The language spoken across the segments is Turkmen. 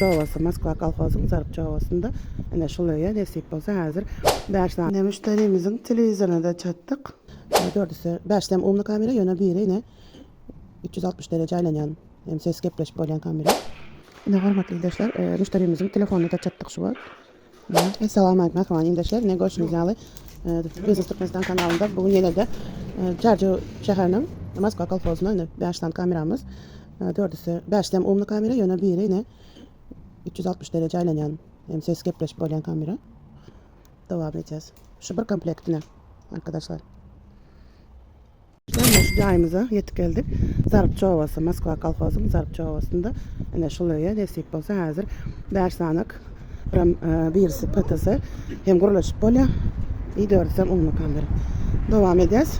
Zarpçy obasy, Moskwa kolhozyň Zarpçy obasynda. Ine şul öýe nesip bolsa häzir bäş sany. Ine müşderimiziň telewizoryna-da çatdyk. Dördüsi, bäşisem umny kamera, ýöne biri ine 360 dereje aýlanýan hem ses gepleşip bolýan kamera. Ine hormatly ildeşler, müşderimiziň telefonyna-da çatdyk şu wagt. Essalamu aleýkum mähriban ildeşler. Ine görşüňiz ýaly Biznes Türkmenistan kanalynda bu gün ýene-de Çärjew şäheriniň Moskwa kolhozyna ine 5 sany kameramyz. Dördüsi, bäşisem umny kamera, ýöne biri ine 360 dereje aýlanýan hem ses gepleşip bolýan kamera. Dowam edýäs. Şu bir komplekt ine arkadaşlar. Ine şu jaýymyza ýetip geldik. Zarpçy obasy, Moskwa kolhozyň Zarpçy obasynda. Ine şul öýe nesip bolsa häzir bäş sanyk biram e, birisi PTS hem gurlaşyp bolýar. I dördüsem ummy kamera. Dowam edýäs.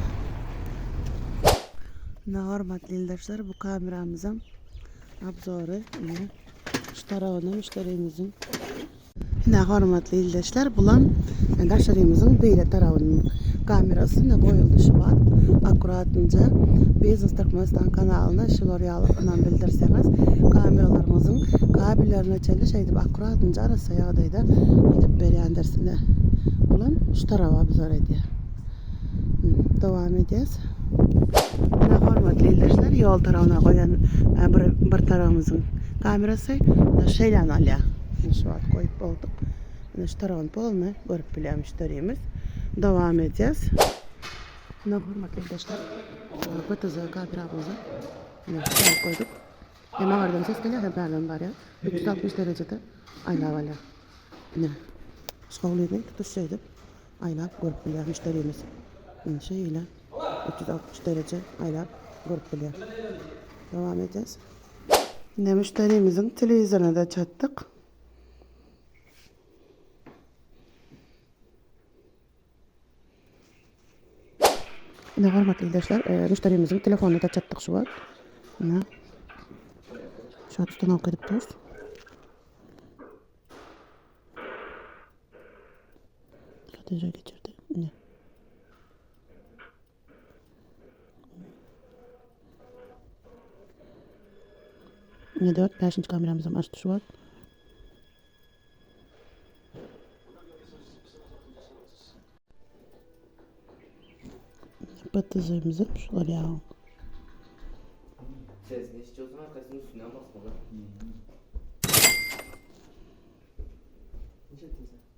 Ine hormatly ildeşler bu kameramyzyň obzory. Ine şu tarabynda müşderimiziň Ine hormatly ildeşler bulam daşarymyzyň beýle tarabynyň kamerasy ine goýuldy şu wagt akkuratynja Biznes Türkmenistan kanalyna şular ýaly ynam bildirseňiz kameralaryňyzyň kabellerine çenli şeýdip akkuratynja arassa ýagdaýda edip berýändiris ine bulam şu taraba obzor edýär dowam edýäs ine hormatly ildeşler ýol tarabyna goýan bir bir tarabymyzyň kamerasy şeýle alýar Ine şu wagt goýup bolduk. Ine şu tarabyny polny görüp bilýär müşderimiz. Dowam edýäs. Ine hormatly ildeşler, PTZ kameramyzy ine şeýle goýduk. Hem aňyrdan ses gelýär, hem bärden barýar. 360 derejede aýlap alýar. Ine şu howlyny tutuş şeýdip aýlap görüp bilýär müşderimiz. Ine şeýle 360 dereje aýlap görüp bilýär. Dowam edýäs. Ine müşderimiziň telewizoryna-da çatdyk. Ine hormatly ildeşler, e, müşderimiziň telefonyna-da çatdyk şu wagt. Ine. Şu wagt ustanowka edip duruz. Kadeja geçirdi. Ine. Ine 4 5-nji kameramyzam açdy şu wagt. PTZ-mizi şular ýaly. Sesini istiyorsan arkasının üstünden basmalı. Ne çektin sen?